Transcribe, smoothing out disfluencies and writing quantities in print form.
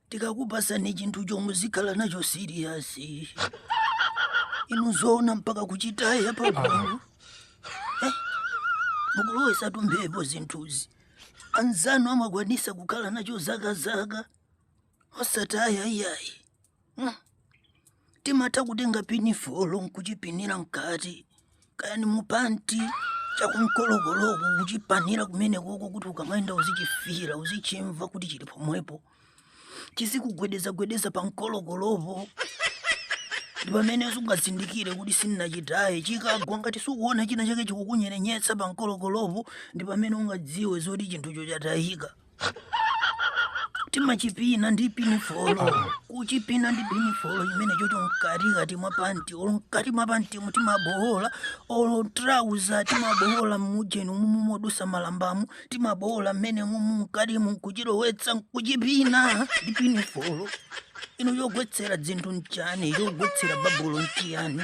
Tikakupasani chinthucho muzikhala nacho serious. Inu zoona mpaka kuchitaya pagulu? Eh, mukulowesatu mphepo zinthuzi. Anzanu amakwanisa kukhala nacho zakazaka osataya iyayi. Timatha kutenga pinifolo nkuchipinira mkati, kaya ni mupanti chakumkolokoloku, kuchipanira kumene koko kuti ukamayenda uzichifira, uzichimva kuti chili pomwepo, chizikugwedezagwedeza pa mkolokolopo. Ndi pamene sungazindikire kuti sindinachitaye. Chikagwa, ngati sukuona china chake chikukunyerenyetsa pa mkolokolopo, ndi pamene ungadziwe zoti chinthucho chatayika. Timachipina ndi pinifolo, kuchipina ndi pinifolo chimene chocho mkatikati mwa panti, olo mkati mwa pantimu timabowola, olo trauza timabowola mujeni mumu modusa malambamu, timabowola mmene mumu mkatimu nkuchilowetsa nkuchipina ndi pinifolo. Inu chogwetsera dzinthu nchani? Chogwetsera babulo nchiyani?